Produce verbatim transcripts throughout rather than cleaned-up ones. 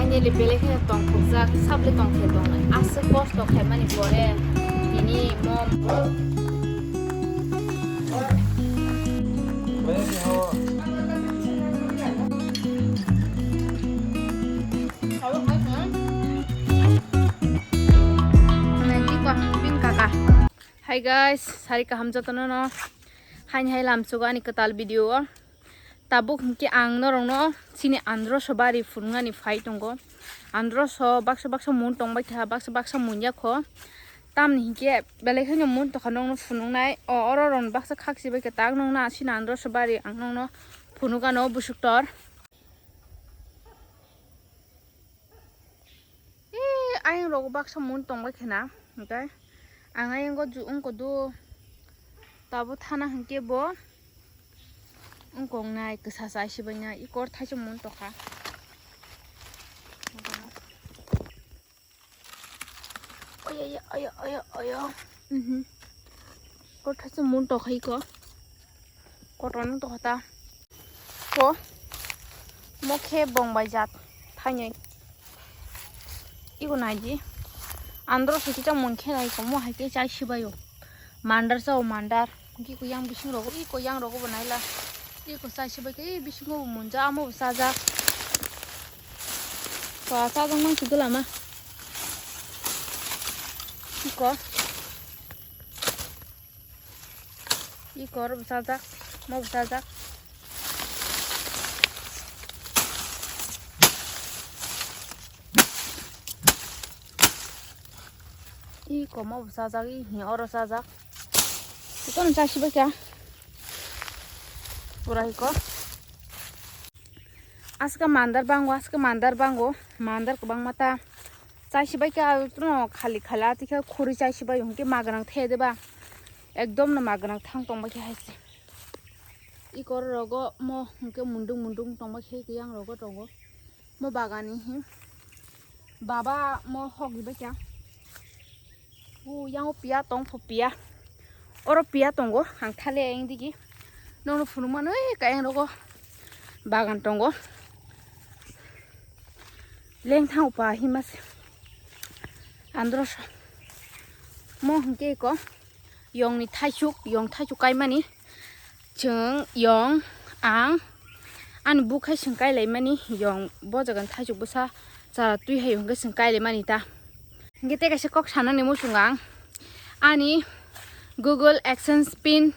Neli belai kheno tongthokjak, sabole tongthai tongnai. Aswk kosto khaimani pore tini mom. Hi guys, sari kaham jotono no. Haini hai lamsugo ani kwtal video o. Tabuk hinkhe ang norokno chini androso bari phunuknani phai tongo. Androso baksa baksa mun tongbai kha, baksa baksa mun ya kho. Tamni hinkhe belai kheno mun tongkha nokno phunuknai. O oro rokno baksa khak chibai kha, tak nokno chini androso bari ang nokno phunukgano busuk tor. Ee, ayang rogo baksa mun tongbai khena, hwnkhe ang ayang go ju wngko do, tabo thana hwnkhe bo wngkok nai kwsa chai sibai nai, i kor thaisa mun tongkha. Oya, oya, oya, oya, oya. Mhm. Kor thaisa mun tongkha iko. Kotorno tongkha ta. Ko. Mo khe bong bai jat. Thainwi. Iko naidi. Andro se kisa mun khe nai ko, mo hai khe chai sibaio. Mandar chao, mandar. Iko yang bising rogo, iko yang rogo bo naila. Iko chai sibai khe, i bisingo bo munja, amo bo chajak. Ko chajak mang si dula ma. Iko. Iko oro bwsajak, mo bwsajak. Iko mo bwsajak, i hi oro sajak. Iko no chasibai kha. Pura iko. Aska mandar bango, aska mandar bango, mandar kwbangma ta. Chai sibai khe, ah, khali khali, ah, tikhe khuri chai sibai, hwnkhe magrang the de ba. Ekdom no magrang thang tong bai khe hai se. I kor rogo mo hwnkhe mundung mundung tong bai khe, yang rogo tongo. Mo bagani hi. Baba mo hok bai kha. O yango piya tong pho piya. Oro piya tongo, ang thale ang digi. Nono phunuk mano, ei kayang rogo bagan tongo. Lengthang upa hima se. Andro so. Mo hwnkhe ko yong ni thaisuk, yong thaisuk kaimani. Chwng yong ang ani buk hai chwng kailaimani, yong bo jaga ni thaisuk bwsa chara twi hai hwnkhe chwng kailaimani ta. Hwnkhe tei kaisa kok sanani muchungo ang, ani Google AdSense pin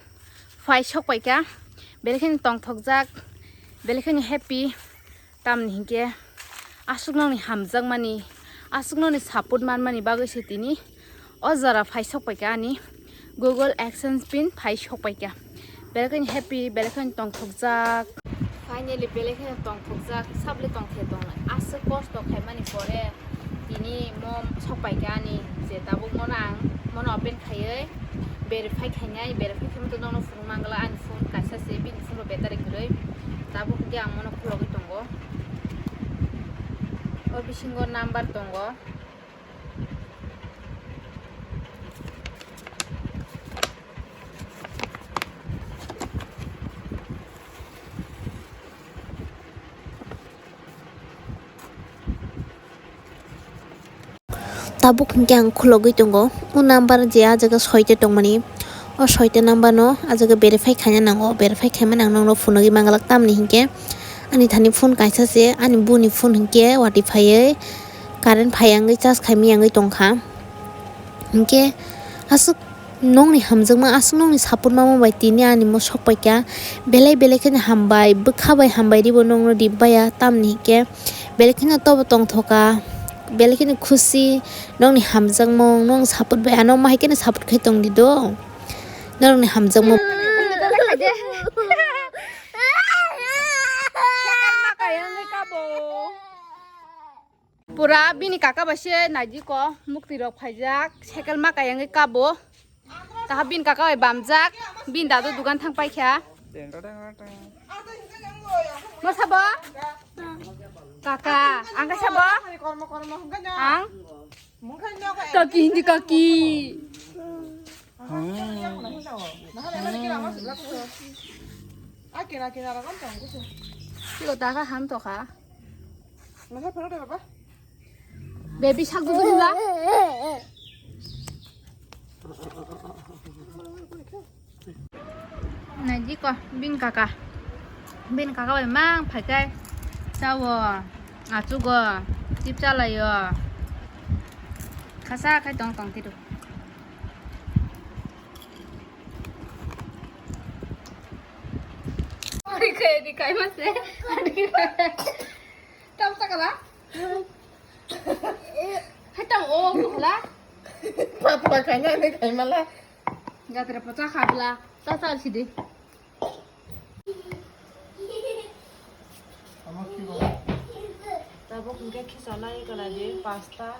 phai sok paikha, belai kheno tongthokjak, belai kheno happy. Tamni hinkhe aswk nokni hamjakmani, aswk nokni support manmani bagwi se tini o jora phai sok paikha ani Google AdSense pin phai sok paikha. Belai kheno happy, belai kheno tongthokjak. Finally belai kheno tongthokjak, sabole tongthai tongnai. Aswk kosto khaimani pore tini mo sok paikha ani je tabuk mono ang mono open khaiwi verify khainai, verify khaimani to nono phunuk mangla ani phone kaisa se bini phone bo battery kwrwi. Tabuk hwnkhe ang mono khulogwi tongo. O bisingo number tongo. Tabuk hwnkhe ang khulogwi tongo. O number je ah jaga soita tongmani, o soita number no ah jaga verify khaina nango. Verify khaimani ang nokno phunugwi manglak, tamni hinkhe ani thani phone kaisa se, ani boni phone hinkhe watwi phaiwi current phai yangwi charge khaimani yangwi tongkha. Hinkhe aswk nokni hamjakma, aswk nokni support ma bai tini ani mo sok paikha. Belai belai kheno hambai, bwkha bai hambai ribo nokno ribaya, tamni hinkhe belai kheno tobo tongthoka, belai kheno khusi nokni hamjakmung, nokni support bai ano ma hai kheno support khai tongdi do. Norokni hamjakmung. Pura bini kaka bai se naidi ko, mukti rok phaijak, cycle ma kayangwi kabo. Taha bini kaka bai bamjak, bini dadu dugan thang paikha. Mo sabo? Kaka, ang khe sabo? Ang? Kaki hindi kaki. Tiko taha ham tokha. Masa photo de baba? Baby sak bubu nula. Naidi ko, bin kaka. Bin kaka bai mang phaikai. Chawo, achugo, chip chalayo. Khasa khai tong tong tiru. Ori khai di kai mase. Tam sakala. Hai tam o buhla. Patla kanya ne kai mala. Gatra pacha khabla. Ta sal sidi. Tabuk hingke khichonai gana di pasta.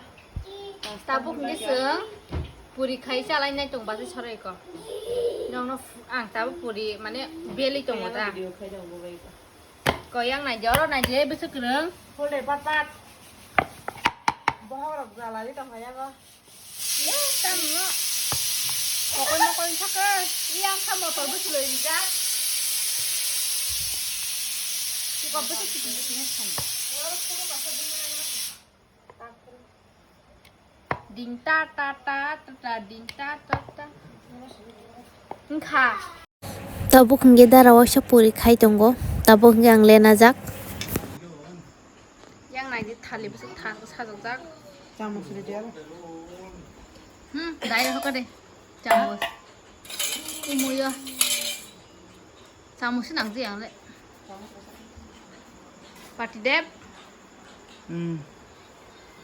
Tabuk hingke chwng puri khai chalai nai tong basi sorai ko. Nongno ang tabuk puri mane beli tongo ta. Video khai jang bo bai ko. Koyang nai joro nai je bwswk kwrwng. Hol de pat pat. Bohok rok jala di tong kha yago. Ye tamo. Mokol mokol sakhe. Yang kha motor bwswk loi rijak. Ko bwswk kiting kiting kha. Ding ta ta ta ta ta, ding ta ta ta. Wngkha. Tabuk hingke dara waisa puri khai tongo. Tabuk hingke ang lenajak. Yang naidi thali bwswk tha sajokjak. Chamus ridi aro. Hmm, dai hokade. Chamus. Umuyo. Chamus se nangji ang le. Pati dep. Hmm.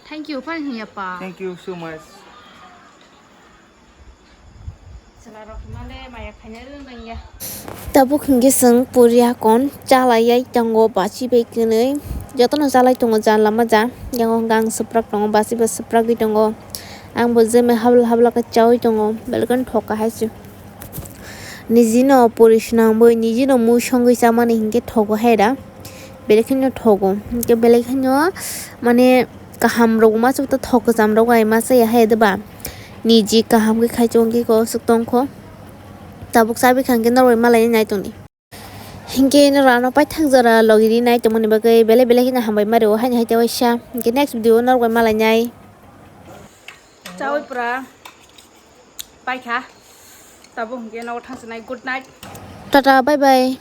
Thank you, phan hiya pa. Thank you so much. Chwla rok hima le maya khaina rwng rwng ya. Tabuk hingke chwng puri hakon chalai yai tongo basi bai kwnwi. Jotono chalai tongo janla maja. Yango hwnka ang swprak tongo, basi bo swprak wi tongo. Ang bo jemai habla habla khe chaui tongo. Belai kheno thok kha hai se. Niji no puri swnam bai, niji no mui songwi chamani hinkhe thogo hai da. Belai kheno thogo. Hinkhe belai kheno mane kaham rok ma chukta thok kwcham rok bai ma chaya hai da ba. Niji kaham khe khai chong khe ko suk tong kho. Tabuk chabi khang khe norbai malai nai tongdi. Hinkhe norok ano paithak jora logi ri nai tongmani bagwi belai belai kheno hambai ma rio haino hai te waisa. Hinkhe next video norok bai malai nai. Chaui pura paikha. Tabuk hinkhe nogo thangsinai, good night. Tata, bye bye.